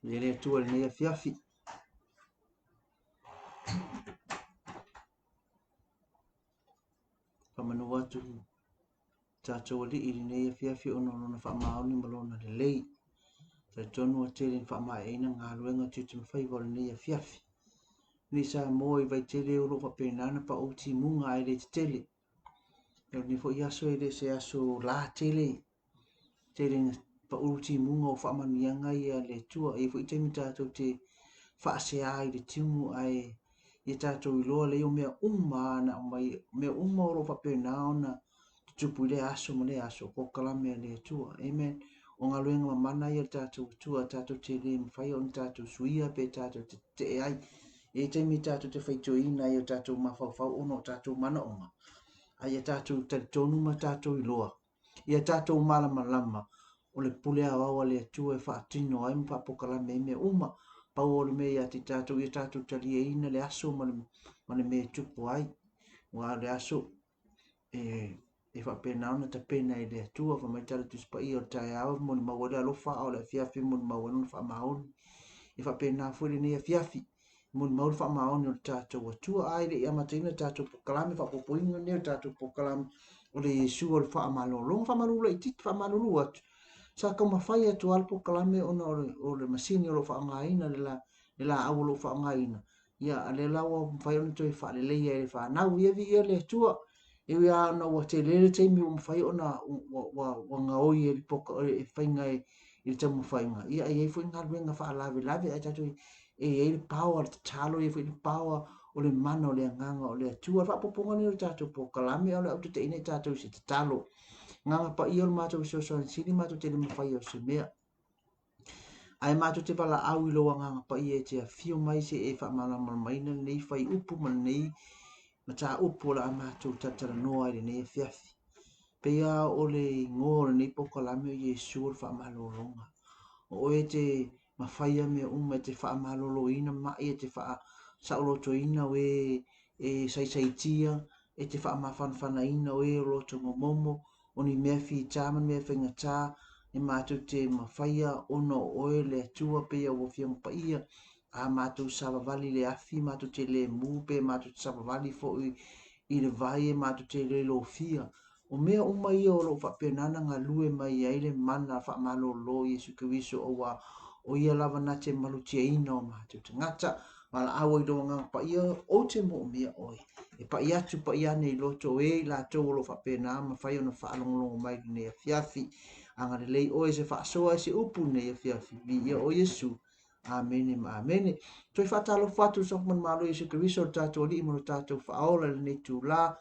Viia le Atua i lenei afiafi. Faamanu atu tatou Alii i lenei afiafi ona o lona faamaoni ma lona lelei. Talitonu ua tele ina faamaeaina galuega tiute ma faiva o lenei afiafi. Nei Samoa i Vaitele o lo o faapena ona pau timuga ae le tetele. O lenei foi aso e le o se aso la tele tele ina pau timuga o faamanuiaga ia a le Atua. E i ai foi taimi tatou te faasea i le timu ae ia tatou iloa lelei o mea uma lava na aumai, mea uma o lo o faapena ona tutupu i lea aso ma lea aso, o polokalame a le Atua. Amen. O galuega mamana ia a le tatou Atua tatou te le mafai ona tatou suia pe tatou te tetee ai. E i ai taimi tatou te faitioina ai o tatou mafaufau ona o tatou manaoga, a ia tatou talitonu ma tatou iloa ia tatou malamalama o le pule aoao a le Atua e faatino ai ma faapokalame ai mea uma. Pau o le mea ia te tatou, ia tatou taliaina le aso ma le, ma le mea e tupu ai. Aua o le aso e, e faapena ona tapena e le Atua, fai mai le Tala Tusi Paia o le taeao e molimau ai le alofa, a o le afiafi e molimau ai lona faamaoni. E faapena foi lenei afiafi. Molimau le faamaoni o le tatou Atua. A e le i amataina le tatou polokalame faaopoopoina lenei o le tatou polokalame o le Iesu o le faamalologa. Faamalulu laitiiti, faamalulu atu. Sa taumafai atu lava le polokalame ona o le, o le masini o lo o faaaogaina, le, la, le laau o lo o faaaogaina. Ia, a lea la ua mafai ona toe faaleleia e le fanau. Ia viia le Atua. E ui lava ona ua tele le taimi ua mafai ona ua, ua, ua gaoi e le poka, e faiga e, i le taumafaiga, ia e i ai foi galuega faalavelave, ae tatou e i ai le power, le tatalo, e i ai foi le power o le mana o le agaga o le Atua. Le faaopoopoga lenei o le tatou polokalame, o le a ou taitaiina i tatou i se tatalo. Agaga paia o le matou fesoasoani sili, matou te le mafaia o se mea. Ae matou te valaau i lou agaga paia e te afio mai se e faamalamalamaina lenei fuaiupu ma lenei mataupu o le a matou talatalanoa i lenei afiafi. Pei lava o le igoa o lenei polokalame o Iesu o le faamalologa. O oe e te mafaia mea uma, e te faamaloloina mai, e te faasaolotoina oe e saisaitia, e te faamafanafanaina oe o loto momomo, o ni mea fita ma ni mea faigata, e matou te mafaia ona o oe le Atua pei a ua Afioga Paia, a matou savavali i le afi, matou te lemu pe matou te savavali foi i le vai, e matou te le lofia. O mea uma ia o lo o faapena ona galue mai ai le mana faamalolo o Iesu Keriso, auā o ia lava na te malutiaina o matou tagata. Valaau ai lou Agaga Paia, ou te moomia oe. E pai atu, pai ane i loto o e i latou o lo o faapena mafai ona faalogologo mai i lenei afiafi. Agalelei oe se faasoa i se upu i lenei afiafi. Viia oe Iesu. Amene ma amene. Toe faatalofa atu le Sofa Malo Iesu Keriso, le tatou Alii ma lo tatou Faaola i lenei itula.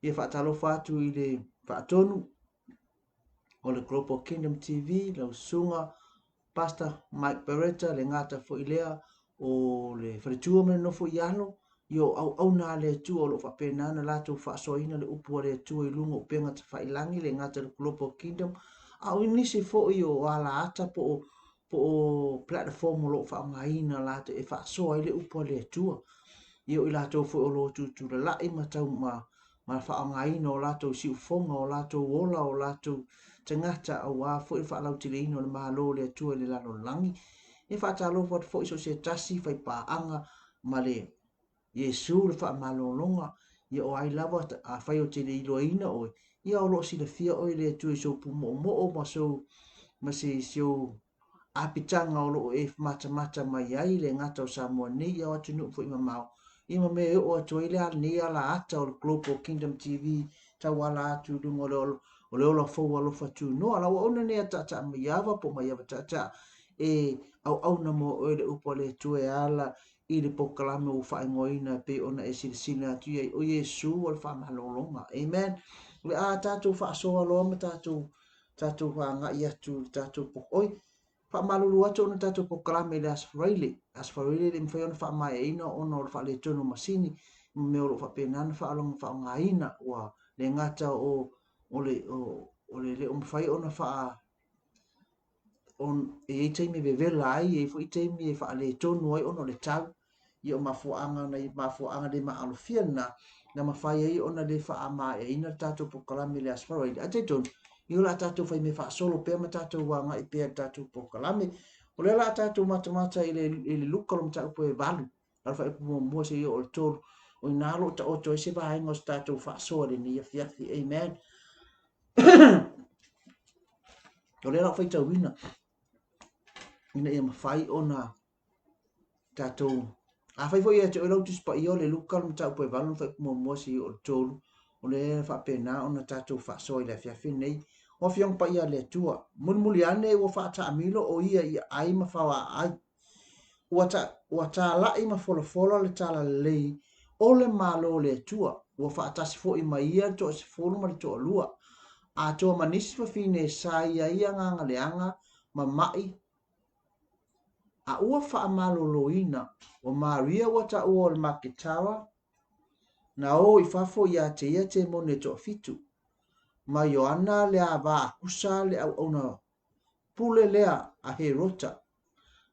Ia faatalofa atu i le faatonu o le Global Kingdom TV, lau susuga Pastor Mike Beretta, le gata foi lea o le faletua ma le nofo i alo, ia o auauna a le Atua o lo o faapena ona latou faasoaina le upu a le Atua i luga o upega tafailagi, le gata i le Global Kingdom, a o nisi foi o alaata po o po o platform o lo o faaaogaina latou e faasoa ai le upu a le Atua. Ia o i latou foi o lo o tutulalai ma tau ma, ma faaaogaina o latou siufofoga, o latou ola, o latou tagata auā foi le faalauteleina o le Malo o le Atua i le lalolagi. E faatalofa atu foi so o se tasi faipaaga ma le Iesu le faamalologa, ia o ai lava, afai ou te le iloaina oe, ia o lo o silafia oe e le Atua i sou pumoomoo ma sou, ma se, si ou apitaga o lo o e matamata mai ai, le gata o Samoa nei, ia o atunuu foi mamao, ia ma mea e oo atu ai le lenei alaata o le Global Kingdom TV, tauala atu i luga o le, o le ola fou alofa tunoa. Lau auauna nei a Taataa Maiava po o Maiava Taataa, e auauna mo oe le upu a le Atua e ala i le polokalame ua faaigoaina e pei ona e silasila atu i ai, o Iesu o le faamalologa. Amen. O le a tatou faasoa loa ma tatou tatou agai atu i le tatou oi faamalulu atu ona tatou polokalame i le Aso Faraile. Aso Faraile e le mafai ona faamaeaina ona o le faaletonu o masini ma mea o lo o faapena ona faalogo faaaogaina ua le gata o o le o, o le le o mafai ona faa on, e i ai taimi e vevela ai, e i ai foi taimi e faaletonu ai ona o le tau. Ia o mafuaaga na mafuaaga le maalofia lena na mafai ai ona le faamaeaina le tatou polokalame i le Aso Faraile. Ae talitonu, ia o le a tatou fai mea faasolo pea ma tatou agai pea i le tatou polokalame. O lea o le a tatou matamata i le, i le Luka o le mataupu e 8, a le faaiupu muamua seia oo i le 3, o i ina o lo o taoto ai se vaega o se tatou faasoa i lenei afiafi. Amen. O lea o le a ou faitauina ina ia mafai ona tatou Afai foi ia te oe lau Tusi Paia o le Luka le mataupu e 8 le fuaiupu muamua seia oo i le 3, o lea e faapena ona tatou faasoa i le afiafi lenei. O Afioga Paia a le Atua, mulimuli ane ua faataamilo o ia i aai ma faoaaai. Ua, ta, ua talai ma folafola le talalelei o le Malo o le Atua, ua faatasi foi ma ia le toasefulu ma le toalua, atoa ma nisi fafine sa i ai agaga leaga ma ma'i a ua faamaloloina, o Maria ua taua o le Maketala, na o i fafo ia te ia temone e toafitu, ma Ioana le ava a Kusa le auauna pule lea a Herota,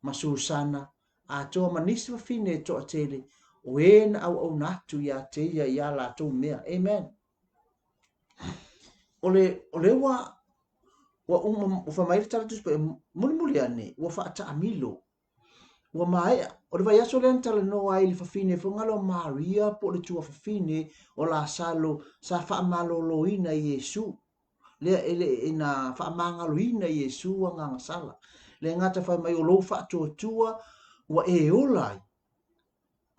ma Susana, atoa ma nisi fafine e toatele o e na auauna atu ia te ia i a latou mea. Amen. O le, o le ua, ua uma, ua fai mai le tala Tusi Paia, mulimuli ane, ua faataamilo, ua maea. O le vaiaso lea na talanoa ai i le fafine foi ngalo o Maria po o le tuafafine o Lasalo sa faamaloloina e Iesu. Lea e le na faamagaloina e Iesu agaga sala. Le gata fai mai o lou faatuatua ua e ola ai.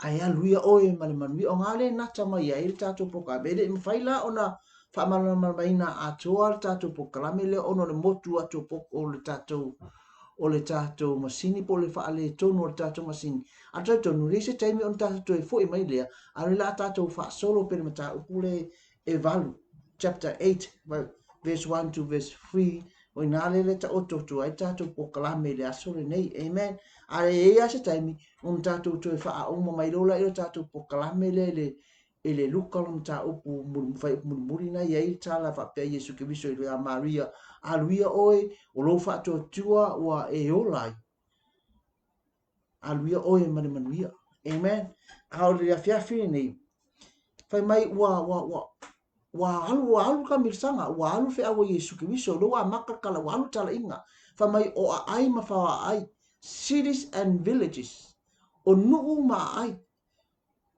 Ae alu ia oe ma le manuia. O ngā le nata mai ai le tatou polokalame. E le i mafai la ona faamalamalamaina atoa le tatou polokalame lea ona o le motu atu o le tatou o le tatou masini po o le faaletonu o le tatou masini. A talitonu, leai se taimi ona tatou toe foi mai lea, a o le a tatou faasolo pea le mataupu le e 8, chapter 8, verse 1 to verse 3, o ina lea le taoto atu ai tatou polokalame i le aso lenei. Amen. A e i ai lava se taimi, ona tatou toe faauma mai loa lea o tatou polokalame lea i le i le Luka o le mataupu fuaiupu mulimuli na i ai le tala faapea Iesu Keriso i le Maria, alu ia oe, o lou faatuatua ua e ola ai. Alu ia oe ma le manuia. Amen. A o le afiafi lenei, fai mai ua, ua, ua, ua alu, ua alu ka milisaga, ua alu feau a Iesu Keriso, lea ua amata le tala, ua alu le talaiga. Fai mai o aai ma faoaai, cities and villages, o nuu ma aai.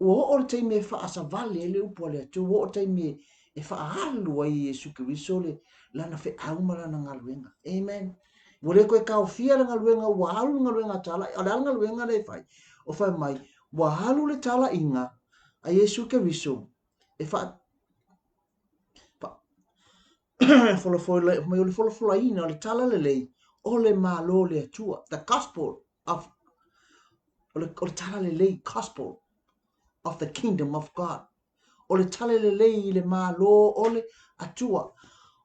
Ua oo le taimi e faasavali ai le upu a le Atua, ua oo le taimi e faaalu ai e Iesu Keriso le lana feau ma lana galuega. Amen. Ua le toe taofia le galuega, ua alu le galuega a talai. O le a le galuega lea e fai? O fai mai, ua alu le talaiga a Iesu Keriso e faa folafola mai o le folafolaina o le talalelei o le Malo o le Atua, the gospel of o le, o le talalelei, gospel of the kingdom of God. O le talalelei i le Malo o le Atua.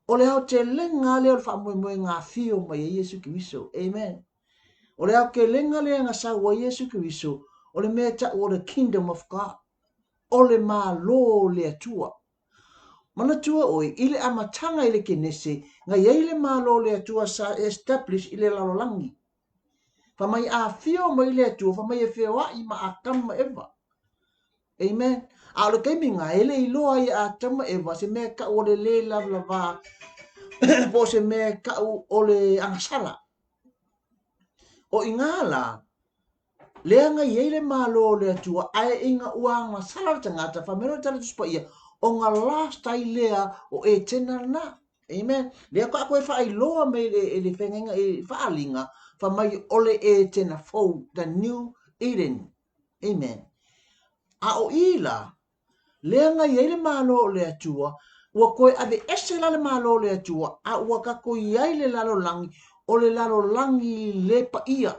O le aotelega lea o le faamoemoega afio mai ai Iesu Keriso. Amen. O le aotelega lea na sau ai Iesu Keriso, o le mea e tau o le kingdom of God. O le Malo o le Atua. Manatua ʻoe, i le amataga i le Kenese, na i ai le Malo o le Atua sa establish i le lalolagi. Fai mai a afio mai le Atua, fai mai e feoaʻi ma Atamu ma Eva. Amen. A o le taimi na, e le iloa ai e Atamu ma Eva se mea e tau o le lē lavalavā po o se mea e tau o le agasala. O i ina la, Lea na i ai le Malo o le Atua, ae ina ua agasala le tagata, fai mai loa le Tala Tusi Paia, ona last ai lea o Etena lena. Amen. Lea faatoa toe faailoa mai e le feagaiga i faaaliga, fai mai o le Etena fou, the new Eden. Amen. A o i la, lea na i ai le Malo o le Atua, ua toe aveese la le Malo o le Atua, a ua tatou i ai le lalolagi, o le lalolagi le paia,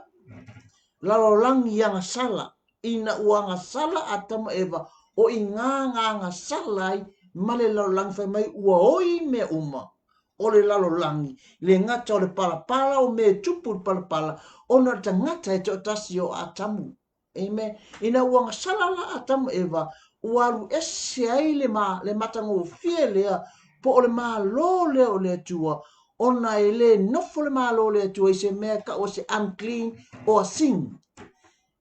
lalolagi agasala, ina ua agasala Atama ma Eva, o i ina na agasala ai ma le lalolagi, fai mai ua oi mea uma o le lalolagi, le gata o le palapala, o mea e tupu i le palapala, ona o le tagata e toatasi o Atamu. Amen. Ina ua gasala la Atamu ma Eva, ua alu ese ai le, ma, le matagofie lea, po o le Malo lea o le Atua, ona e le nofo le Malo o le Atua i se mea e tau o se unclean or sin.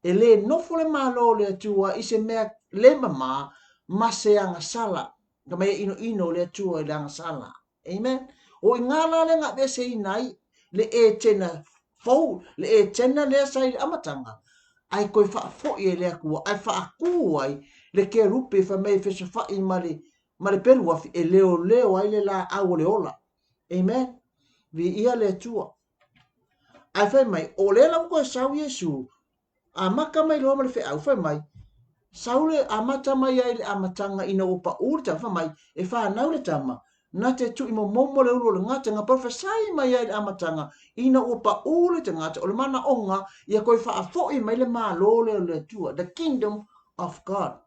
E le nofo le Malo o le Atua i se mea le mamā ma se agasala, ka mai e inoino le Atua i le agasala. Amen. O i ngā la le na aveeseina ai le Etena Fou le Etena lea sa i le amataga, ae toe faafoi e le Atua, ae faakū ai le kerupe fai mai e fesofa'i ma le, ma le pelu afi e leoleo ai le laau o le ola. Amen. Viia le Atua. Ae fai mai, o lea la ua toe sau Iesu, amata mai loa ma le feau, fai mai, sau le amata mai ai le amataga ina ua paʻū le tama, fai mai, e fanau le tama, na te tuʻimomomo le ulu o le gata, na profesai mai ai le amataga ina ua paʻū le tagata, o le manaʻoga ia toe faafoʻi mai le Malo lea o le Atua, the kingdom of God.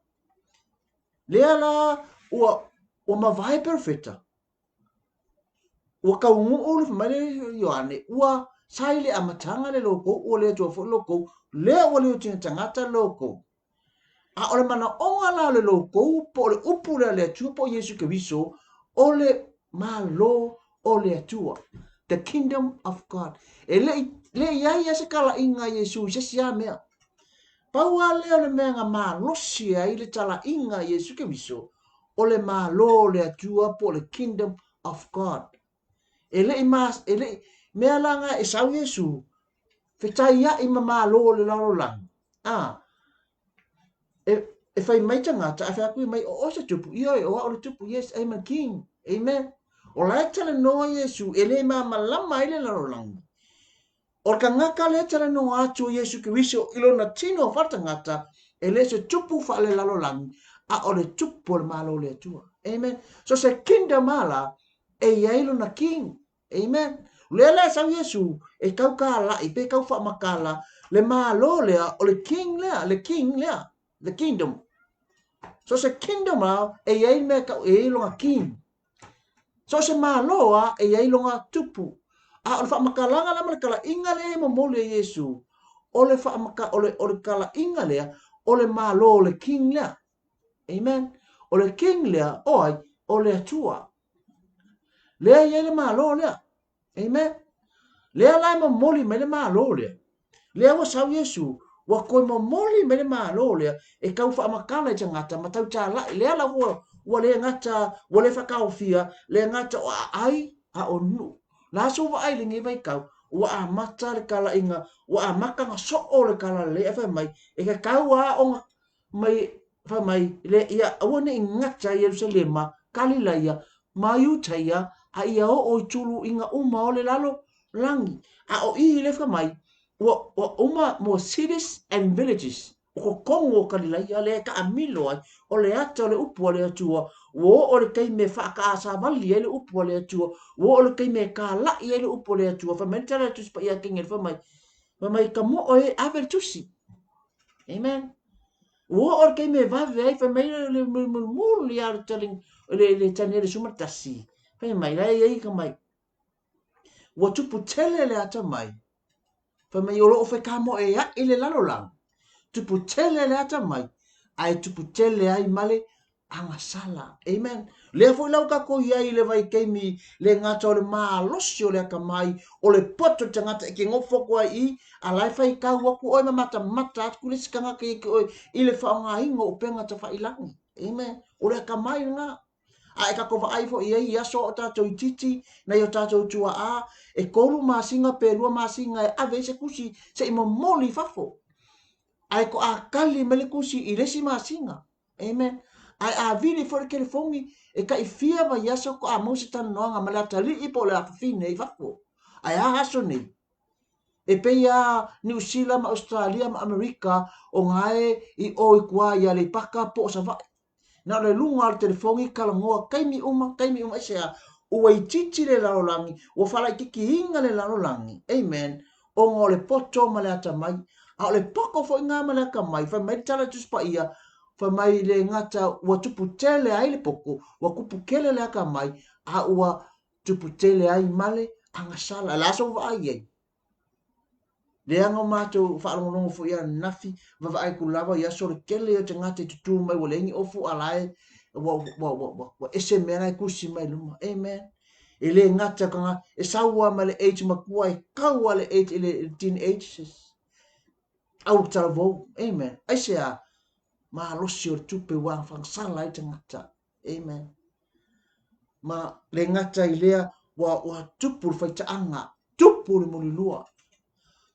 Lea la ua, ua mavae perofeta, Ua taunuu le mai le Ioane, ua sa i le amataga le loukou, ua le Atua foi loukou, lea ua liotina tagata loukou. A o le manaoga la o le loukou, po o le upu lea a le Atua po o Iesu Keriso, o le Malo o le Atua, the kingdom of God. E le i, le i ai lava se talaiga a Iesu i se isi lava mea. Pau lava lea o le mea na malosi ai le talaiga a Iesu Keriso, o le Malo o le Atua po o le Kingdom of God. E le i mas, e le i, mea la nga e sau Iesu, fetaiaʻi ma malo o le lalolagi. A, e, e fai mai tagata, ae fai atu mai, o oe se tupu, ioe, o au le tupu, yes, I'm a king, amen. O la e talanoa Iesu, e le malamalama ai le lalolagi. O le tagata lea e talanoa atu o Iesu Keriso i lona tino faaletagata, e le o se tupu faalelalolagi, a o le tupu o le Malo o le Atua. Amen. So se kingdom a la, e i ai lona king. Amen. O lea la e sau Iesu e tau tālaʻi pe tau faamatala le Malo lea o le king lea, le king lea, the kingdom. So se kingdom a e i ai le mea tau, e i ai lona king. So o se Malo a e i ai lona tupu. A o le faamatalaga lea ma le talaiga lea e momoli e Iesu, o le faamata, o le, o le talaiga lea, o le Malo o le King lea. Amen. O le King lea, o ai? O le Atua. Lea e i ai le Malo lea. Amen. Lea la e momoli mai le Malo lea. Lea ua sau Iesu, ua toe momoli mai le Malo lea e tau faamatala i tagata ma tau tālaʻi. Lea la ua, ua le gata, ua le faataofia, le gata o aai a o nuu. La so vaai i lenei vaitau, ua amata le talaiga, ua amata ona soo le talalelei ae fai mai, e tatau lava ona mai, fai mai, le, ia aua ne i gata Ierusalema, Kalilaia, ma Iutaia, a ia oo i tuluiga uma o le lalo lagi. A o i le fai mai, ua, ua uma mo cities and villages, o totonu o Kalilaia lea e taamilo ai, o le ata o le upu a le Atua, ua oo le taimi e faataasavali ai le upu a le Atua, ua oo le taimi e tālaʻi ai le upu a le Atua. Fai mai le tala a le Tusi Paia a Kenieli, fai mai, fai mai, ka moo e ave le tusi. Amen. Ua oo le taimi e vave ai, fai mai le mulimuli lava o le tali, le, le Taniele 11. Fai mai, la e i ai ka mai. Ua tupu tele le atamai. Fai mai, o loo fekamoeaʻi le lalolagi. Tupu tele le atamai, ae tupu tele ai ma le agasala. Amen. Lea foi la ua tatou i ai i le vaitaimi le gata o le malosi o le atamai, o le poto o le tagata e te nofo atu ai i, a la e faitau atu oe ma matamata atu le isi tagata ia te oe i le faaaogaina o upega tafailagi. Amen. O le atamai lena. A e tatou vaai foi i ai i aso o tatou itiiti, nai o tatou tuaa, e 3 masina pe 2 masina e ave ai se tusi se i momoli i fafo. Ae toa tali mai le tusi i le isi masina. Amen. Ae a vili foi le telefoni, e tai fia vaiaso faatoa maua se talanoaga ma le atalii po o le afafine i fafo. Ae a aso nei? E pei lava Niu Sila ma Ausetalia ma Amerika o gae i o i tua i Aleipata po o Savaii. Na o le luga o le telefoni talanoa taimi uma, taimi uma. Aisea? Ua itiiti le lalolagi, ua faalaitiitiina le lalolagi. Amen. Ona o le poto ma le atamai. A o le poto foi lena ma le atamai, fai mai le tala a le Tusi Paia, fai mai le gata ua tupu tele ai le poto, ua tupu tele le atamai, a ua tupu tele ai ma le agasala. O le a sou vaai i ai? Leaga o matou faalogologo foi ananafi, vaavaai atu lava i aso o le tele o tagata i tutū mai ua leai ni ofu a la e ua, ua, ua, ua, ua ese mea la e tusi mai luma. Amen. E le gata ka e sau lava ma le age matua e kau lava le age i le teenage. Au talavou. Amen. Aisea? Malosi o le tupe ua fagasala ai tagata. Amen. Ma le gata i lea, ua, ua tupu le faitaaga, tupu le mulilua.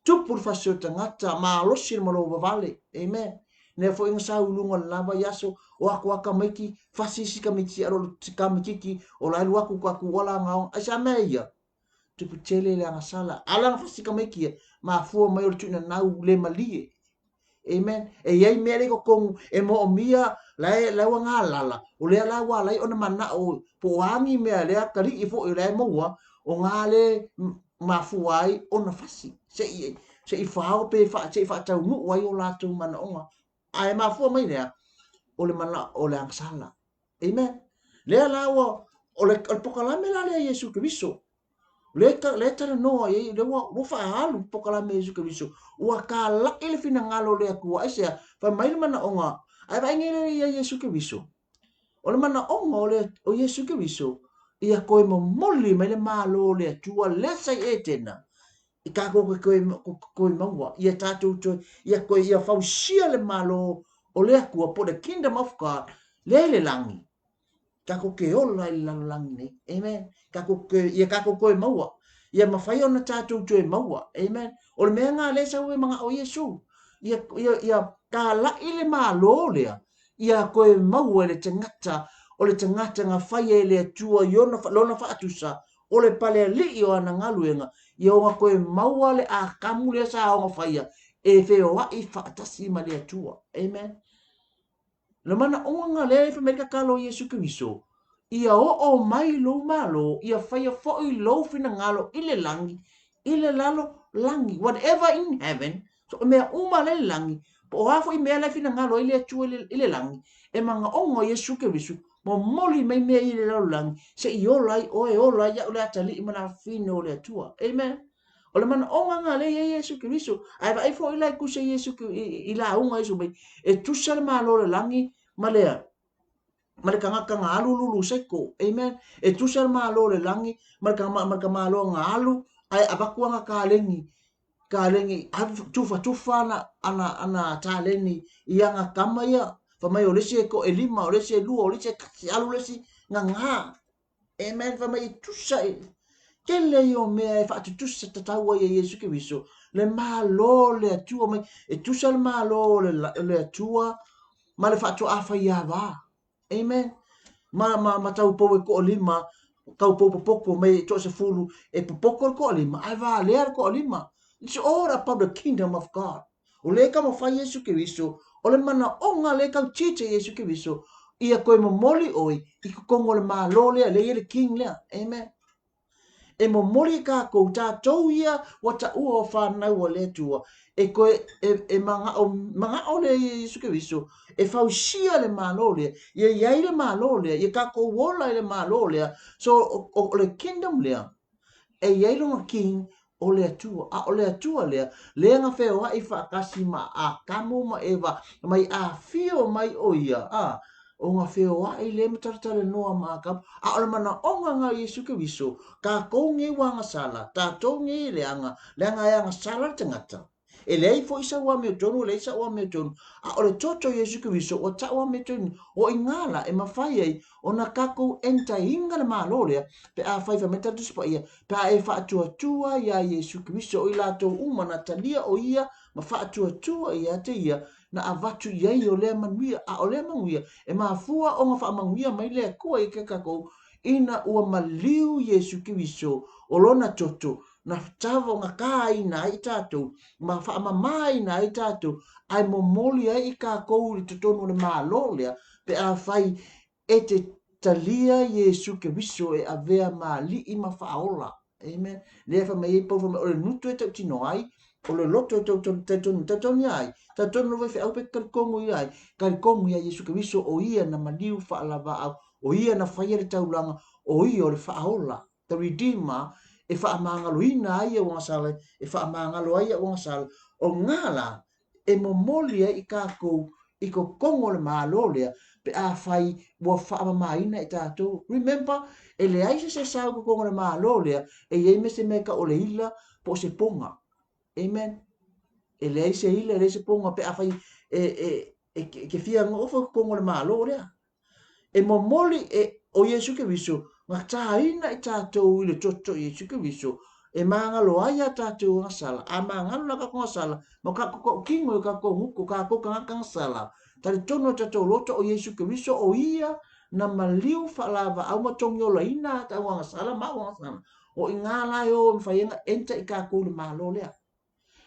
Tupu le fasi o le tagata, malosi le malo vavale. Amen. Nea foi nga sau lunga lava i aso o ako aka maiki, fasi isi kamiti alo kamitiki o lai luaku ka ku wala nga ai sa mea ia. Tupu tele le agasala. Ala nga fasi kamaiki ia, mafua mai o le tuina nau le malie. Amen. E iai mea le kokongu e moomia lae lae ua ngalala o lea la ua alai ona manao po o a ni mea lea kali'i foi o lae maua o nga le mafua ai ona fasi se'i se'i fao pe fa se'i faataunuu ai o latou manaoga ae mafua mai lea o le manao o le agasala. Amen. Lea la ua o le o le pokalame la lea Iesu Keriso lea ta lea talanoa i ai lea ua ua faaalu pokalame Iesu Keriso ua kala'i le finagalo o le Atua aisea fai mai le manaoga ae vaai nei lea ia Iesu Keriso o le manaoga o le o Iesu Keriso ia koe momoli mai le Malo o le Atua lea sa i Etena i kākou ke koe koe maua ia tātou toe ia koe ia fausia le Malo o le Atua po le Kingdom of God lea i le lagi Kākou ke ola i le lalolagi nei. Amen. Kākou ke, ia kākou koe maua. Ia mawhai ona tātou toe maua. Amen. O le mea ngā le sau e manga o Iesu. Ia, ia, ia kā lai le mālō lea. Ia koe maua e le tangata, o le tangata ngā whai e le Atua i ona, lona whaatusa, o le pale ali'i o ana galuega, ia oga koe maua le ākamu lea sa oga whaia, e wheoa'i whaatasi ma le Atua. Amen. Le manaʻoga lea e fai mai le tatalo o Iesu Keriso, Ia oo mai lou Malo, ia faia foi lou finagalo i le lagi, i le lalo lagi. Whatever in heaven, so o mea uma la i le lagi, po o a foi mea la e finagalo ai le Atua i le lagi, e manaʻoga o Iesu Keriso, momoli mai mea i le lalolagi, se i ola ai oe, ola ai au le atalii ma nā fine o le Atua. Amen. O le manaʻoga nga lea i ai Iesu Keriso, ae vaai foi la e tusa Iesu i, i lauga Iesu mai, e tusa le Malo o le lagi ma le ma le tagata nga alu lulu saiko. Amen. E tusa le Malo o le lagi ma le ma le ka Malo nga alu ae avatu ana kaleni kaleni tufa tufa ana ana ana taleni i ana kama ia fa mai o le isi e ko e lima o le isi e lua o le isi e kasi alu le isi nga nga Amen. Fai mai e tusa i tele ia o mea e faatutusa tatau ai e Iesu Keriso le Malo o le Atua mai e tusa le Malo o le, le Atua ma le faatoa faiava. Amen. Ma, ma, ma taupou e toalima, taupou popoko mai e toasefulu, e popoko le toalima, ae valea le toalima. It's all about the kingdom of God. O lea ka mawhai Iesu Keriso, o le manaʻoga lea kau teacher Iesu Keriso, ia koe momoli ʻoe i kokogu o le Malo lea, lea ia le King lea. Amen. E momoli i kākou, tātou ia ua taʻua o whānau a le Atua, e koe, e, e manaʻo, manaʻo lea ia Iesu Keriso, e fausia le Malo lea, ia iai le Malo lea, ia kākou ola i le Malo lea, so o, o, o le kingdom lea, e iai lona King, o le Atua, a o le Atua lea, lea na feoaʻi faatasi ma Atamu ma Eva, mai afio mai ʻo ia, a, o na feoaʻi lea ma talatalanoa ma Atamu, a o le manaʻoga na Iesu Keriso, kākou nei ua agasala, tātou nei e leaga, leaga e agasala le tagata. E leai foi sau amiotonu, e leai sa'u amiotonu, a o le toto o Iesu Keriso ua ta'u amiotonu, o i ngā la e mawhai ai ona kākou entainga le Malo lea, pe afai fai mai le Tusi Paia, pe a e faatuatua iā Iesu Keriso o i latou uma na talia o ia ma faatuatua ia te ia na avatu i ai o lea manuia, a o lea manuia e mafua ona faamanuia mai le Atua i ke kākou ina ua maliu Iesu Keriso o lona toto na tava na kāina ai i tātou, ma faamamāina ai tātou, ae momoli ai i kākou i totonu o le Malo lea, pe afai e te talia Iesu Keriso e avea ma aliʻi ma faaola. Amen. Lea fai mai ai Paulo, fai mai, o le nutu e tautino ai, o le loto e tautonia, tautonia ai, tautonia lava i feau pe talitonu ia ai, talitonu ia Iesu Keriso o ia na maliu faalavaau, o ia na faia le taulaga, o ia o le faaola. The Redeemer, e faamagaloina ai au agasala, e faamagalo ai au agasala, o ngā la e momoli ai i kākou i kokogo o le Malo lea, pe afai ua faamamaina i tātou. Remember, e leai se se sau kokogo o le Malo lea, e iai me se mea ka o le ila po o se ponga. Amen. E leai se ila, e leai se ponga, pe afai e, e, e, e ke fia ngofo kokogo o le Malo lea. E momoli e o Iesu Keriso nga tāina i tātou i le toto i Iesu Keriso. E magalo ai a tātou agasala. A magalo la kākou agasala, ma o kākou kino i kākou gutu, kākou kagaka agasala. Talitonu o tātou loto o Iesu Keriso o ia na maliu faalavaau ma togiolaina a tāu agasala ma au agasala. O i ngā la e o e mawhai ega enter i kākou le malo lea.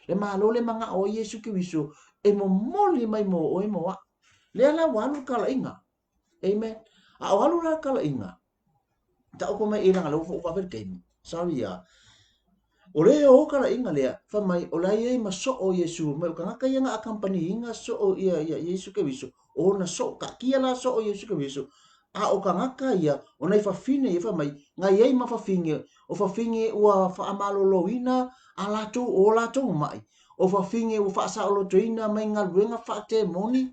Le malo le mangao o Iesu Keriso e momoli mai mo oe mo a'u. Lea la ua alu le kalaiga. Amen. A o alu la le kalaiga, taoto mai i leaga lea ua vave le taimi. Sorry ia. O le o kalaiga lea, fai mai, o la e i ai ma soo Iesu, mai o kagaka ia nga accompany-ina soo ia, ia Iesu Keriso, o na soo, taatia la soo Iesu Keriso, a o kagaka ia, o nai fafine ia, fai mai, nga i ai ma fafine, o fafine ua faamaloloina a latou, o latou mai, o fafine ua faasaolotoina mai galuega faatemoni,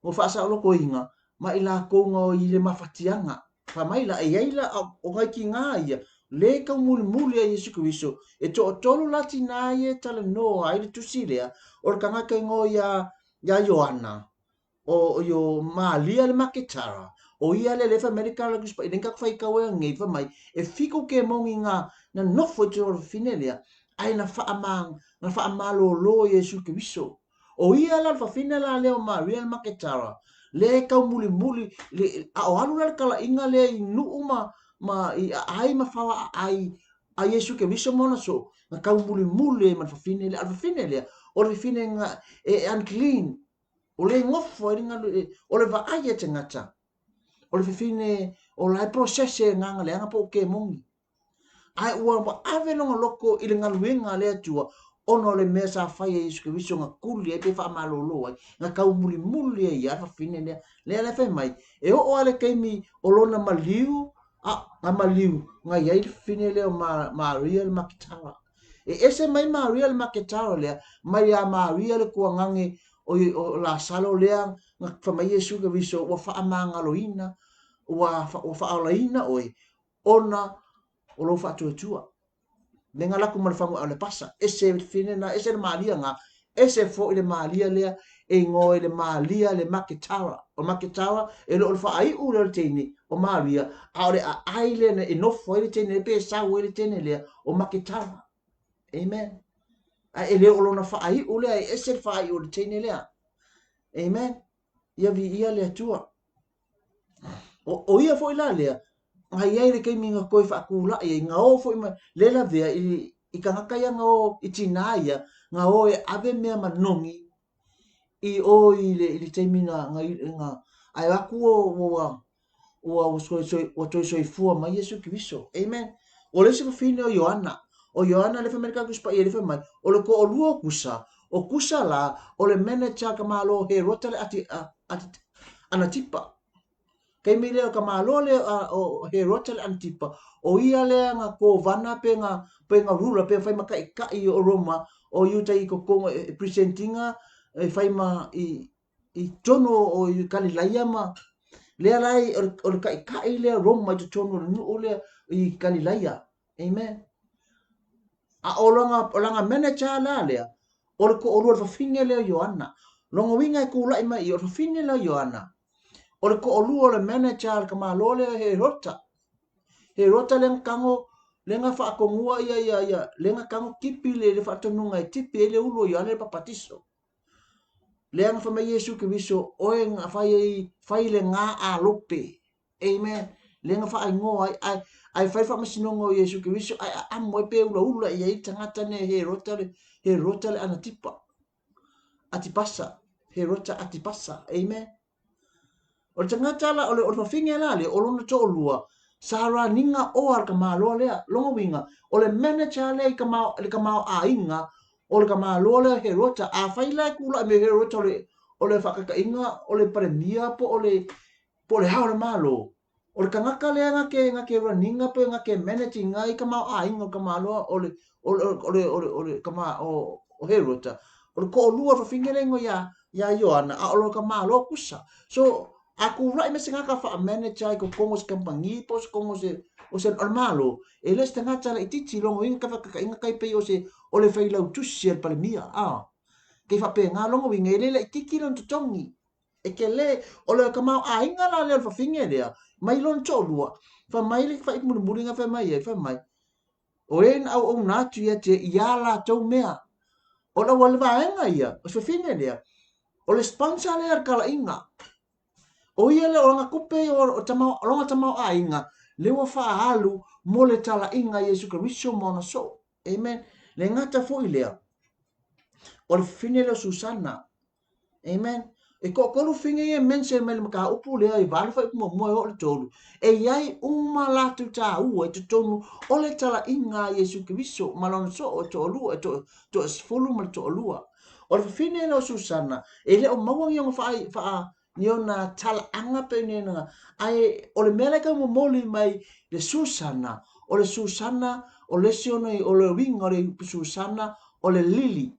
Ua faasaolotoina ma i lakou nga i le mafatiaga. Fai mai la, e i ai la o nai tigā ia, le taumulimuli a Iesu Keriso, e toatolu la tinā ia e talanoa ai le tusi lea, o le tagata igoa ia, ia Ioana, o io Malia le Maketara, o ia lea lea fai mai le tala Tusi Paia, lenei tatou faitau ai anei, fai mai, e fitu kemoni nga na nofo i totonu o le fafine lea, ae na faama, na faamalōlō Iesu Keriso. O ia la le fafine la lea o Maria le Maketara, lea e taumulimuli, le, a o alu la le kalaiga lea i nuu ma, ma i aai ma fao aai a Iesu Keriso ma ona soo, na taumulimuli ai ma le fafine lea. A o le fafine lea, o le fafine nga, e unclean, o le nofo ai le galu, o le vaai a tagata, o le fafine o la e process e agaga leaga po o kemoni. Ae ua ave lona loto i le galuega a le Atua ona o le mea sa fai e Iesu Keriso na tuli ai pe faamalōlō ai, na taumulimuli ai ia le fafine lea. Lea la e fai mai, e oo lava le taimi o lona maliu, a, na maliu, na i ai le fafine lea o Maria le Maketara. E ese mai Maria le Maketara lea, mai ia Maria le tuagane o, o Lasalo lea na fai mai Iesu Keriso ua faamagaloina, ua, ua faaolaina oe, ona o lou faatuatua. Le nga laku ma le fagu le pasa, ese le fine na, ese le malia nga, ese foi le malia lea, e ingoa i le malia le Maketara. O Maketara, e le o le faaiu lea o le teine o Maria, a o le aai lea e nofo ai le teine lea, pe e sau ai le teine lea o Maketara. Amen. Ae e le o lona faaiu lea, e ese le faaiu o le teine lea. Amen. Ia viia le Atua. O, o ia foi la lea, na i ai le taimi na toe faatulai ai, na o foi ma le lavea i, i tagata ia na o i tinā ia, na o e ave mea manogi i o i le, i le taimi na, na, na ae atu ua, ua, ua, ua toe soifua mai Iesu Keriso. Amen. O le isi fafine o Ioana, o Ioana le fai mai le Tusi Paia le fai mai, o le toalua o Kusa, o Kusa la, o le manager ka malo Herota le ati, ati, Anatipa. Taimi lea o ka malo le o Herota le Anatipa, o ia lea nga kovana pe nga pe nga ruler pe fai ma taitai o Roma o Iuta i totogo e presentinga e fai ma i i totonu o Kalilaia ma lea la o le taitai lea Roma i totonu o le nuu lea i Kalilaia. Amen. A o lona, o lana manager la lea, o le toalua o le fafine lea o Ioana. Lona uiga e tulai mai i, o le fafine lea o Ioana, o le toalua o le manager le tamaloa lea Herota. Herota lea na tago, lea na faatonua ia, ia, ia, lea na tago tipi le, le faatonuga e tipi ai le ulu o Ioane le Papatiso. Lea na fai mai Iesu Keriso, oe na fai ai, fai le gā a lope. Amen. Lea na whaaingoa ai, ai, ai fai whaamasinoga o Iesu Keriso, ai aamo ai pe ula ula i ai tagata ne Herota le, Herota le Anatipa. Atipasa. Herota Atipasa. Amen. O le tagata la, o le, o le fafine la lea, o lona toalua, sa raniga oa le tamaloa lea. Lona uiga, o le manager lea i kama, le tamaoaiga o le tamaloa lea Herota. Afai la e tulai mai Herota o le, o le faataitaiga o le Palemia po o le, po o le Ao o le Malo, O le tagata lea na te, na te run-ina pe na te manage-ina ai tamaoaiga o le tamaloa o le, o le, o le, o le, o le tama, o, o Herota, o le toalua o le fafine lea igoa ia, ia Ioana, a o lona tamaloa kusa. So, a tulai mai se tagata faa-manage ai totonu o se kamupani po o se totonu o se, o se, o le Malo, e le o se tagata laitiiti, lona uiga ka faataitaiga tai pei o se, o le failautusi a le Palemia, a. Kei faapena lona uiga, e le laitiiti lona totogi. E tele, o le tamaoaiga la lea o le fafine lea, mai lona toalua, fai mai le fai mulimuli na fai mai ai, fai mai, O e na auauna atu ia te ia latou mea. O le auala vaega ia, o se fafine lea, o le sponsor lea o le talaiga. O ia lea o lana tupe ia o tama, o lona tamaoaiga, lea ua faaalu mo le talaiga a Iesu Keriso ma ona soo. Amen. Le gata foi lea, o le fafine lea o Susana. Amen. E toatolu fine ia e mention mai le mataupu lea i 8 fuaiupu muamua e oo i le 3. E i ai uma latou taua i totonu o le talaiga a Iesu Keriso ma lona soo e toalua, e toasefulu ma le toalua. O le fafine lea o Susana, e le o maua ni ona faa, faa ni ona talaaga pe ni ona, ae o le mea la e tau momoli mai le Susana, o le Susana, o le isi ona, o le uiga o le upu Susana, o le lili.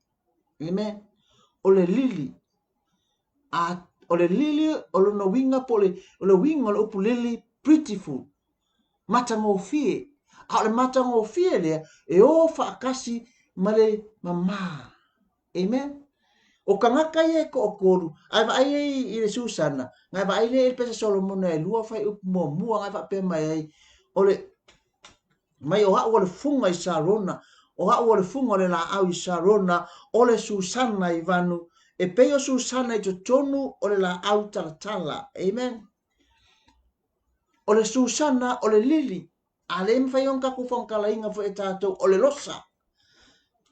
Amen. O le lili. A, o le lili, o lona uiga po o le, o le uiga o le upu lili, beautiful. Matagofie. A o le matagofie lea, e o faatasi ma le mamā. Amen. O tagata ia e toatolu, ae vaai ai i le Susana, na e vaai lea i le pesa Solomona e lua fuaiupu muamua, na e faapea mai ai, o le, mai o a'u o le fuga i Sarona, o a'u o le fuga o le laau i Sarona, o le Susana i vanu, e pei o Susana i totonu o le laau talatala. Amen. O le Susana o le lili, a le mafai ona tatou faamatalaina foi e tatou o le losa.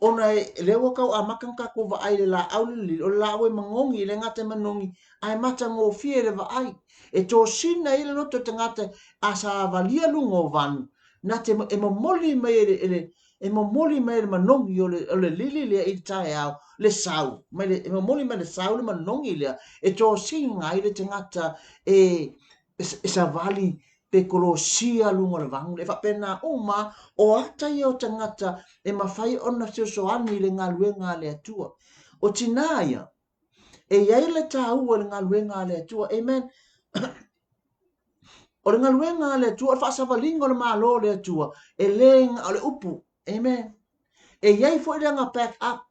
Ona e lea ua tau amata ona tatou vaai i le laau le lili, o le laau e manogi, e le gata e manogi, ae matagofie le vaai. E tosina ai le loto o tagata a savalia luga o vanu, na te e momoli mai e le, e le, e momoli mai le manogi o le, o le lili lea i le taeao, le sau, mai le, e momoli mai le sau le manogi lea, e tosina ai le tagata e, e, e savali pe kolosia luga o le vanu. E faapena uma o ata ia o tagata e mafai ona fesoasoani i le galuega a le Atua. O tinā ia, e i ai le taua i le galuega a le Atua. Amen. O le galuega a le Atua, o le faasavaliga o le Malo o le Atua, e le o le upu. Amen. E i ai foi le aga back up.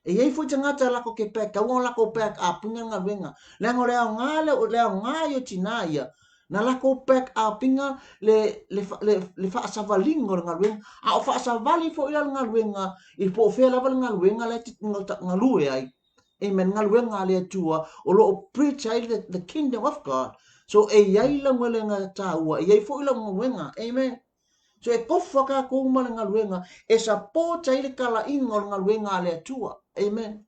E i ai foi tagata latou te back, taua ona latou back up ina le galuega. Leaga o le aoga lea, o le aoga ia o tinā ia, na latou back up ina le, le, le, le faasavaliga o le galuega. A o faasavali foi la le galuega, i po o fea lava le galuega la e te galue ai. Amen. Galuega a le Atua, o lo o preach ai the kingdom of God. So e i ai lau galuega taua, e i ai foi lau galuega. Amen. So e kofa tatou ma le galuega e support ai le talaiga o le galuega a le Atua. Amen.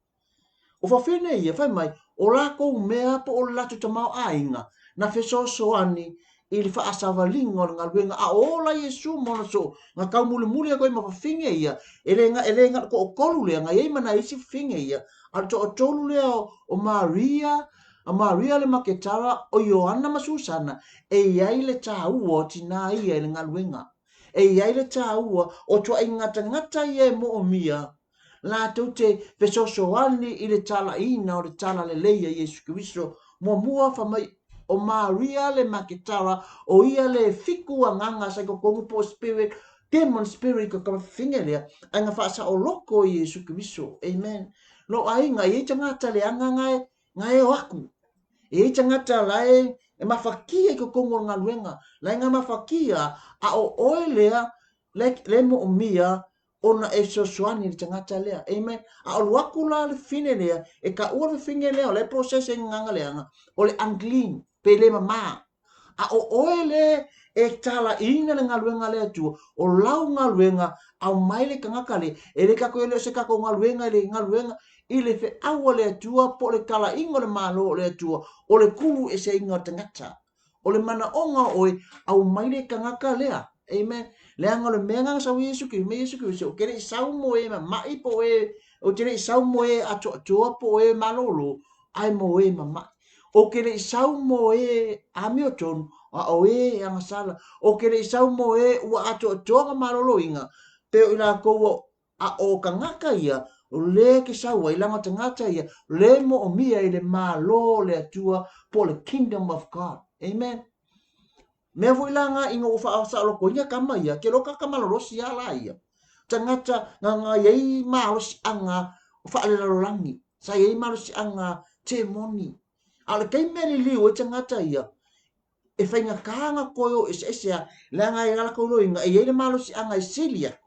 O fafine ia, fai mai, o latou mea po o le latou tamaoaiga na fesoasoani i le faasavaliga o le galuega, a o ola Iesu ma ona soo, na taumulimuli atu ai ma fafine ia, e le, e le na o le toatolu lea, na i ai ma nai isi fafine ia, a o le toatolu lea o, o Maria, A Maria le Maketara, o Ioana ma Susana, e i ai le taua o tinā ia i le galuega. E i ai le taua o tuaiga tagata ia e moomia latou te fesoasoani i le talaiina o le talalelei a Iesu Keriso. Muamua, fai mai o Maria le Maketara, o ia le fiku agaga sa i totonu po o spirit, demon spirit ko ka fafine lea, ae na faasaoloko i Iesu Keriso. Amen. Lou aiga, e i ai tagata leaga na e Nga e o aku. E i ai tagata la e e mafakia i totonu o le galuega, la e nga mafakia, a o oe lea le, le moomia ona e fesoasoani i le tagata lea. Amen. A o alu atu la le fafine lea, e taua le fafine lea, o la e process ai gagana leaga, o le unclean, pe le mamā. A o oe le e talaiina le galuega a le Atua, o lau galuega, aumai le tagata le, e le tatou e le o se tatou galuega i le galuega i le feau a le Atua po o le talaiga o le Malo o le Atua, o le kulu eseina o le tagata. O le manaoga o oe, aumai le tagata lea. Amen. Leaga o le mea na sau Iesu Keriso, mai Iesu Keriso, ou te le i sau mo e mama'i po o e, ou te le i sau mo e atoatoa po o e malolo, ae mo e mama'i. Ou te le i sau mo e amiotonu, a o e e agasala. Ou te le i sau mo e ua atoatoa ka maloloina, pe o i lakou a o tagata ia, o le ke sau ai, leaga o tagata ia, le moomia i le Malo o le Atua po o le Kingdom of God. Amen. Mea foi la nga ina ua faasaolotoina tama ia, ke loka ka malolosi a la ia. Tagata nga nga i ai malosiaga faalelalolagi, sa i ai malosiaga temoni. A o le taimi e liliu ai tagata ia, e faigata ona toe o eseese a, leaga e ala latou iloiga e i ai le malosiaga e sili atu.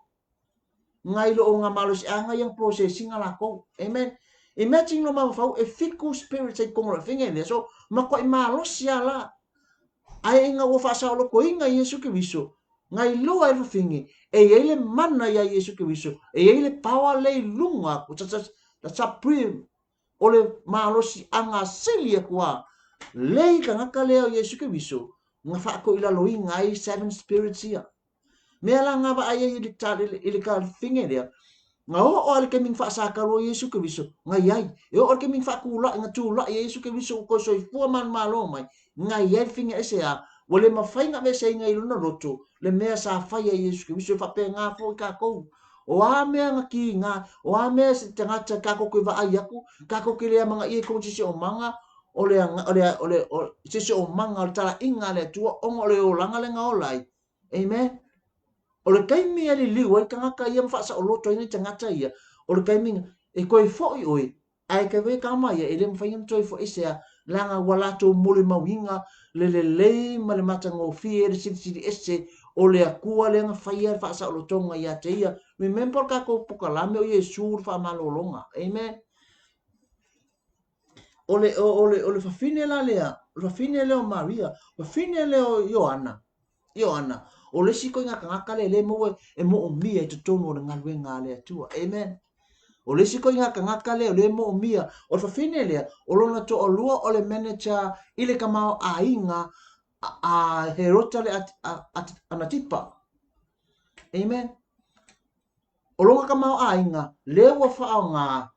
Ngai lo o nga malosiaga ia nga processing a lakou. Amen. Imagine lo mafaufau e fiku spirits ai totonu o le fafine lea. So, matuai malosi a la. Ae ina ua faasaolotoina Iesu Keriso, na iloa ai le fafine, e i ai le mana iā Iesu Keriso, e i ai le power lea i luga atu, the supreme, o le malosiaga sili atu a lei tagata lea o Iesu Keriso, na faatoilaloina ai seven spirits ia. Mea la nga vaai ai i le talafine lea, na oo a le taimi na faasakalu ai Iesu Keriso, na i ai. E oo i le taimi na faatulai, na tulai ai Iesu Keriso ua toe soifua manumalo mai, na i ai le fine aisea, ua le mafai ona aveeseina i lona loto le mea sa fai ai Iesu Keriso. E faapena foi tatou. O a mea na kiga, o a mea se tagata tatou te vaai atu, tatou te le amanaia i totonu o le siosiomaga, o le, o le, o le, o le siosiomaga, o le talaiga a le Atua, ona o le olaga lea na ola ai. Amen. O le taimi e liliu ai tagata ia ma faasaoloto ai nai tagata ia, o le taimi e toe foi oe, ae te wei tama ia, e le mafai ona toe foi aisea, leaga ua latou molimauina le lelei ma le matagofie, le silisili ese o le Atua lea na faia le faasaolotoga ia te ia. Remember o le tatou pokalame o Iesu le faamalologa. Amen. O le, o, o le, o le fafine la lea, o le fafine lea o Maria, o le fafine lea o Ioana, Ioana, o le isi ituaiga tagata lea e le maua e moomia i totonu o le galuega a le Atua. Amen. O le isi ituaiga tagata lea o lea e moomia, o le fafine lea, o lona toalua o le manager i le tamaoaiga a Herota le Anatipa. Amen. O lona tamaoaiga, lea ua faaaoga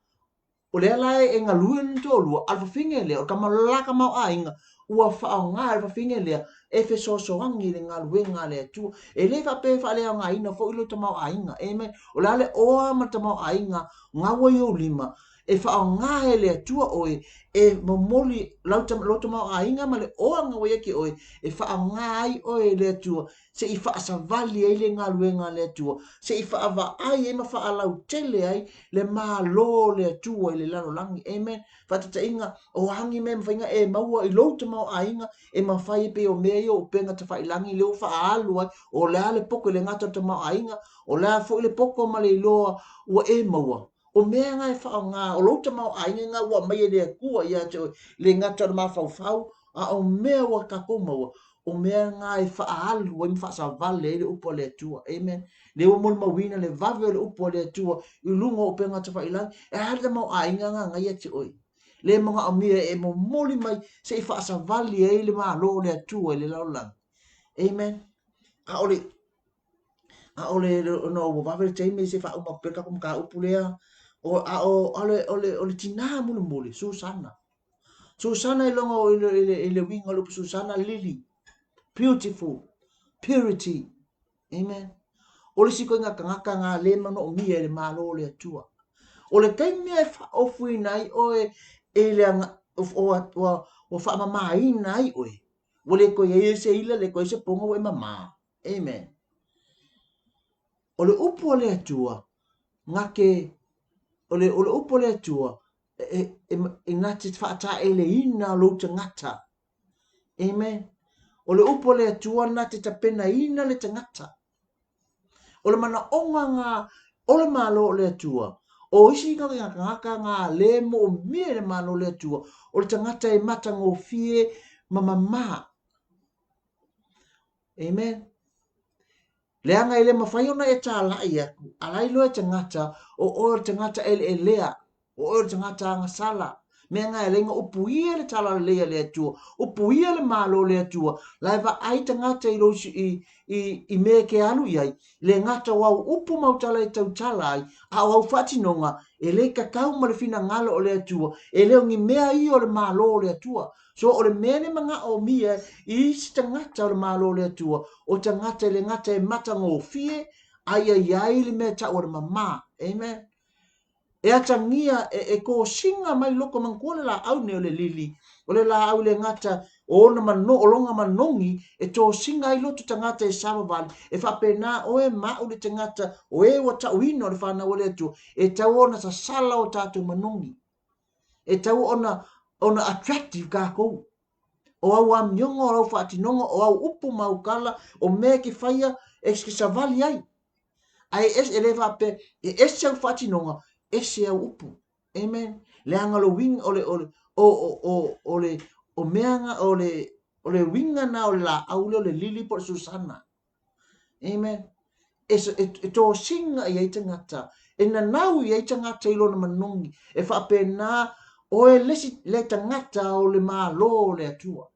O lea la e galue lona toalua, a o le fafine lea, o le tama la tamaoaiga, ua faaaoga e le fafine lea e fesoasoani i le galuega a le Atua. E le faapea e faaleaogaina foi lou tamaoaiga. Amen. O le a le oa ma le tamaoaiga gaua i ou lima, e faaaoga e le Atua oe e momoli lau, lou tamaoaiga ma le oa gaua ia te oe, e faaaoga ai oe e le Atua se i faasavali ai le galuega a le Atua, se i faavaai ai ma faalautele ai le Malo o le Atua i le lalolagi. Amen. Faataitaiga, o a ni mea e mafai ona e maua i lou tamaoaiga e mafai ai pei o mea ia o upega tafailagi lea ua faaalu ai, o le a le poto i le gata o le tamaoaiga, o le a foi le poto ma le iloa ua e maua. O mea na e faaaoga, o lou tamaoaiga na ua aumai e le Atua ia te oe, le gata o le mafaufau, a o mea ua tatou maua, o mea na e faaalu ai ma faasavale ai le upu a le Atua. Amen. Lea ua molimauina le vave o le upu a le Atua i luga o upega tafailagi, e a le tamaoaiga na na ia te oe. Le manaomia e momoli mai se i faasavali ai le Malo o le Atua i le lalolagi. Amen. A o le a o le ona ua vave le taimi se i faauma atu pea le tatou mataupu lea, o, a o, o le, o le, o le tinā mulimuli, Susana. Susana i loga i le, i le, i le uiga o le upu Susana, lily, beautiful, purity. Amen. O le isi ituaiga tagata nga le manaomia e le Malo o le Atua. O le taimi e faaofuina ai oe e le aga, ua, ua, ua faamamaina ai oe, ua le toe i ai se ila, le toe i ai se poga ua e mama. Amen. O le upu a le Atua, na te, o le, o le upu a le Atua, e, e, e na te faataeleina lou tagata. Amen. O le upu a le Atua na te tapenaina le tagata. O le manaoga nga o le Malo o le Atua, o isi tagata nga le moomia i le Malo o le Atua, o le tagata e matagofie ma mama. Amen. Leaga e le mafai ona e talai atu, a la iloa e tagata, o oe o le tagata eleelea, o oe o le tagata agasala. Mea nga e ala ai ona upuia le talalelei a le Atua, upuia le Malo o le Atua, la e vaai tagata i lou, i, i, i mea e ke alu i ai, le gata o au upu ma au tala e tautala ai, a o au faatinoga, e le tatau ma le finagalo o le Atua, e le o ni mea ia o le Malo o le Atua. So o le mea le manaomia i isi tagata o le Malo o le Atua, o tagata e le gata e matagofie, a ia i ai le mea e tau o le mama. Amen. E atagia e, e kosiga mai loko manatua le laau nei o le lili, o le laau le gata o ona mano, o lona manogi e tosiga ai loto tagata e savavali, e faapena oe ma au le tagata o e ua tauina o le fanau a le Atua, e tau ona sasala o tatou manogi. E tau ona, ona attractive kākou. O au amioga, o au faatinoga, o au upu ma au kala, o mea e ke whaia, e ke savali ai. Ae e le faapea, e ese au faatinoga, ese au upu. Amen. Leaga o le uiga, o le, o le, o, o, o, o le, o mea, o le, o le uiga na o le laau lea o le lili po o le susana. Amen. E, e, e tosina i ai tagata, e nanau i ai tagata i lona manogi, e faapena oe le isi le tagata o le Malo o le Atua.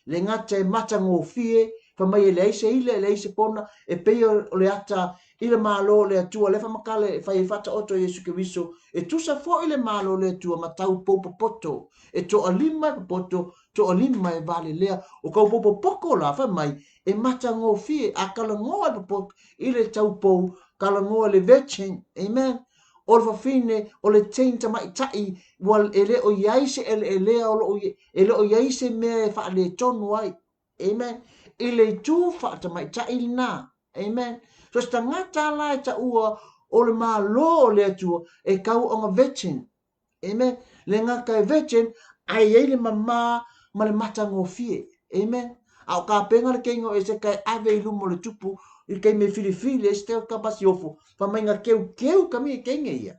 Le gata e matagofie, fai mai e leai se ila, e leai se pona, e pei o le ata i le Malo o le Atua, lea faamatala e fai ai faataoto e Iesu Keriso, e tusa foi le Malo o le Atua ma taupou popoto, e toalima e popoto, toalima e valelea. O taupou popoto la, fai mai, e matagofie, a talanoa le popoto i le taupou, talanoa i le virgin, amen. O le fafine, o le teen tamaitai, ua e le o i ai se eleelea o lo o e le o i ai se mea e faaletonu ai. Amen. I le itu faatamaitai lena. Amen. So se tagata la e taua o le Malo o le Atua e tau ona virgin. Amen. Le gata e virgin, ae i ai le mama ma le matagofie. Amen. A o kapena le keinga o Eseka e ave i luma o le tupu i le taimi e filifili ai se tagata masiofo, fai mai na keukeu ka mea keinga ia.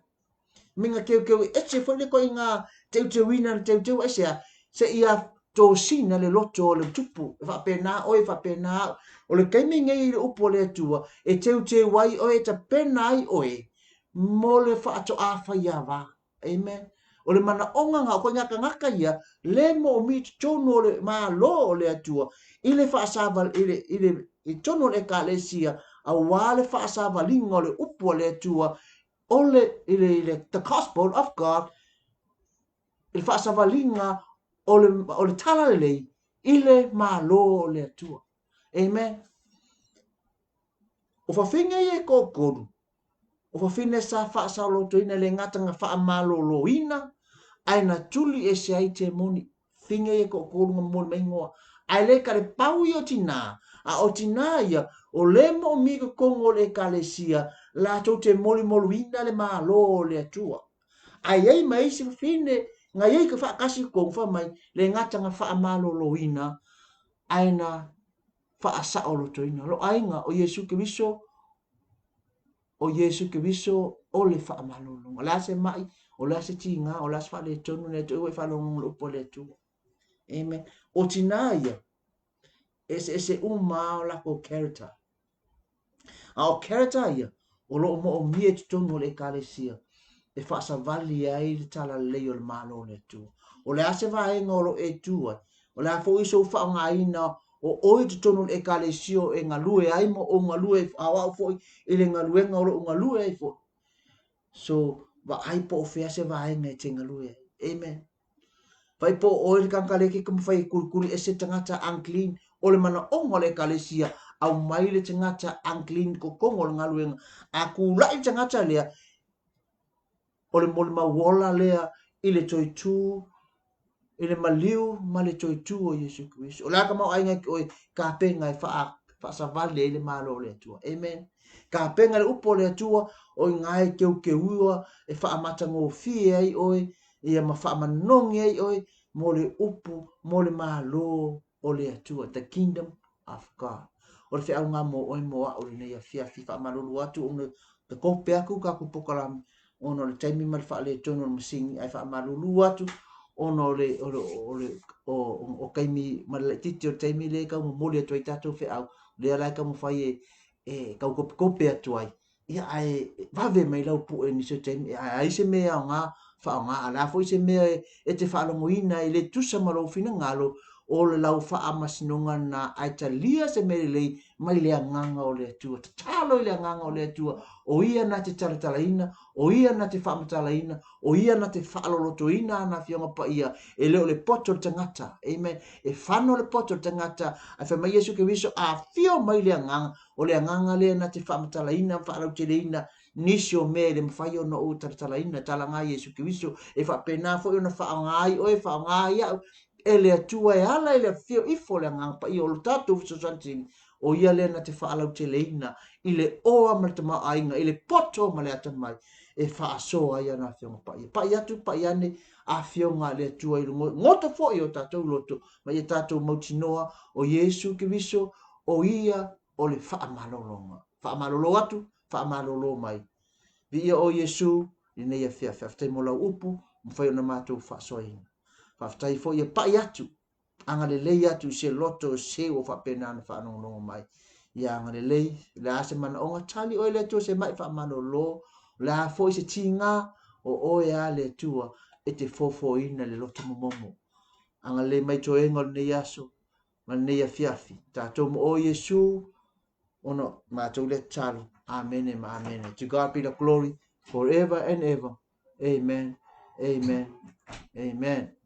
Me na keukeu e ese foi le koiga teuteuina na teuteu ai sea, seia tosina le loto o le tupu. E faapena oe, e faapena au. O le taimi nei i le upu a le Atua, e teuteu ai oe, e tapena ai oe mo le faatoa faiava. Amen. O le manaoga na o koiga tagata ia, le moomia i totonu o le Malo o le Atua, i le faasava, i le, i le, i totonu o le Ekalesia, auā le faasavaliga o le upu a le Atua, o le, i le, i le, the gospel of God, i le faasavaliga o le, o le talalelei i le Malo o le Atua. Amen. O fafine ia e toatolu, o fafine sa faasaolotoina e le gata na faamaloloina, ae na tuli ese ai temoni. Fine ia e toatolu na momoli mai igoa. Ae le talepau ia o tinā, a o tinā ia, o le moomia i totonu o le Ekalesia, latou te molimoluina le Malo o le Atua. Ae i ai ma isi fafine na i ai ka faatasi i totonu, fai mai, le gata na faamaloloina, ae na faasaolotoina. Lo aiga o Iesu Keriso, o Iesu Keriso o le faamalologa. O le a se mai, o le a se tiga, o le a se faaletonu, ne i te i ua e faalogologo i le upu a le Atua. Amen. O tinā ia, eseese uma o lakou character. A o character ia, o lo o moomia i totonu o le Ekalesia e faasavali ai le talalelei o le Malo o le Atua. O le a se vaega o lo o e tu ai, o le a foi sou faaaogaina o oe i totonu o le Ekalesia o e galue ai ma ou galue aoao foi i le galuega o lo o galue ai foi. So, vaai po o fea se vaega e te galue ai. Amen. Fai po o oe le tagata le ke mawhai e kulikuli ese tagata unclean o le manaoga o le Ekalesia, aumai le tagata unclean totonu o le galuega. A kula'i le tagata lea, o le molimau ola lea i le toitū, i le maliu ma le toitū o Iesu Keriso. O le a ka tamaoaiga i oe, kapena e faasavali ai le Malo o le Atua. Amen. Kapena le upu o le Atua, o iga e keukeuia, e faamatagofie ai oe, ia ma faamanogi ai oe mo le upu, mo le Malo o le Atua, the kingdom of God. O le feauga mo oe mo a'u i lenei afiafi, faamalulu atu ona te kope atu tatou polokalame ona o le taimi ma le faaletonu o le masini, ae faamalulu atu ona o le, o le, o le, o, o taimi ma le laitiiti o le taimi lea e tau momoli atu ai tatou feau, lea la e taumafai e, e tau kopekope atu ai. Ia, ae vave mai lau pue i nisi o taimi, ae ai se mea e aoga, faaaoga, a o le a foi se mea e te faalogoina e le tusa ma lou finagalo, o le lau faamasinoga lena, ae talia se mea lelei mai le Agaga o le Atua. Tatalo i le Agaga o le Atua, o Ia na te talatalaina, o Ia na te faamatalaina, o Ia na te faalolotoina ana Afioga Paia, e le o le poto o le tagata. Amen. E fano le poto o le tagata, ae fai mai Iesu Keriso, afio mai le Agaga, O le agaga lea na te faamatalaina ma faalauteleina nisi o mea e le mafai ona ou talatalaina, talaga Iesu Keriso, e faapena foi ona faaaoga ai oe, faaaoga ai au e le Atua e ala i le afifio ifo o le Agaga Paia o lo tatou fesoasoani sili, o ia lea na te faalauteleina i le oa ma le tamaoaiga, i le poto ma le atamai e faasoa ai ana Afioga Paia. Pai atu, pai ane, Afioga a le Atua i le goto foi o tatou loto, ma ia tatou mautinoa o Iesu Keriso, o ia o le faamalologa. Faamalolo atu, faamalolo mai. Viia oe Iesu i lenei afiafi. Faafetai mo lau upu, ua mafai ona matou faasoaina. Faafetai foi e pai atu, agalelei atu i se loto o se ua faapena ona faalogologo mai. Ia agalelei, o le a se manaoga, tali oe le Atua se mai faamalolo, o le a foi se tiga, o oe a le Atua e te fofoina le loto momomo. Agalelei mai toega o lenei aso ma lenei afiafi. Tatou mo oe Iesu, ona matou lea tatalo. Amene ma amene. To God be the glory forever and ever. Amen. Amen. Amen.